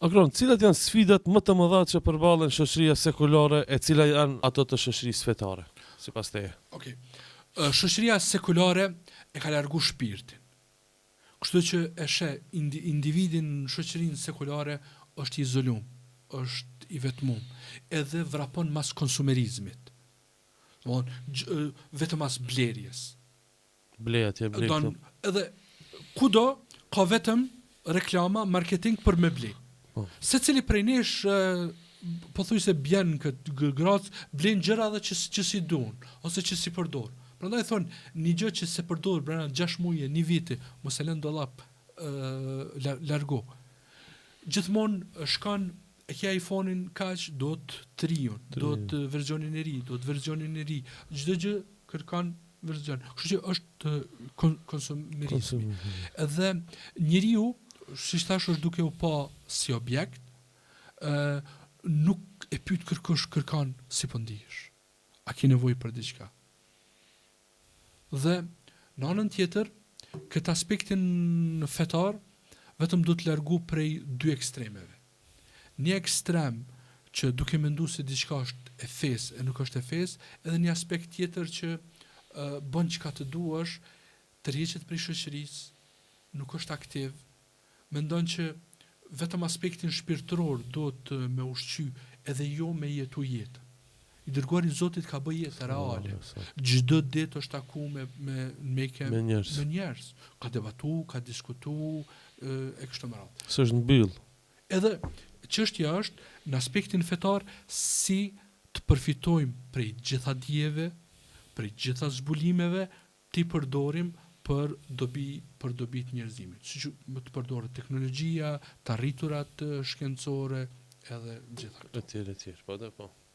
Agron, cilat janë sfidat më të mëdha që përballen shoqëria sekulare e cila janë ato të shoqërisë fetare, sipas teje? Okej. Shoqëria sekulare e ka largu shpirtin. Kështu që e sheh indi, individin në shoqërinë sekulare është i izolum, është i vetmum, edhe vrapon mas konsumerizmit. Domthon vetëm mas blerjes. Blej atje, blej këtu. Edhe kudo ka vetëm reklama, marketing për me ble. Po. Secili prej nesh pothuajse bjen në këtë gracë, blen gjëra edhe që që s'i duan ose që s'i përdor. Prandaj thon, një gjë që s'e përdor brenda 6 muajve, një viti, mos e lën n'dollap, ë largo. Gjithmonë shkon e ke iPhone-in kaq, do të riun, do të versionin e ri, do të versionin e ri. Çdo gjë kërkon version. Kështu që është kon konsumerizmi. Edhe njeriu, siç thash, është duke u pa si objekt, ë nuk e pyet kërkush kërkan si po ndihesh. A ke nevojë për diçka? Dhe në anën tjetër, këtë aspektin fetar vetëm duhet largu prej dy ekstremeve. Një ekstrem që duke mendu se diçka është e fesë e nuk është e fesë, edhe një aspekt tjetër që uh, bën çka të duash, tërhiqet prej shoqërisë, nuk është aktiv, mendon që vetëm aspektin shpirtëror duhet me ushqy edhe jo me jetu jetën. I dërguari i Zotit ka bë jetë reale. Çdo ditë është taku me me meke me njerëz. Me njerëz. Ka debatu, ka diskutu e kështu me radhë. S'është mbyll. Edhe çështja është në aspektin fetar si të përfitojmë prej gjitha dijeve, prej gjitha zbulimeve, t'i përdorim për dobi për dobi të njerëzimit, siç më të përdoret teknologjia, të arriturat shkencore edhe gjitha këto. Etj etj. Po dhe po.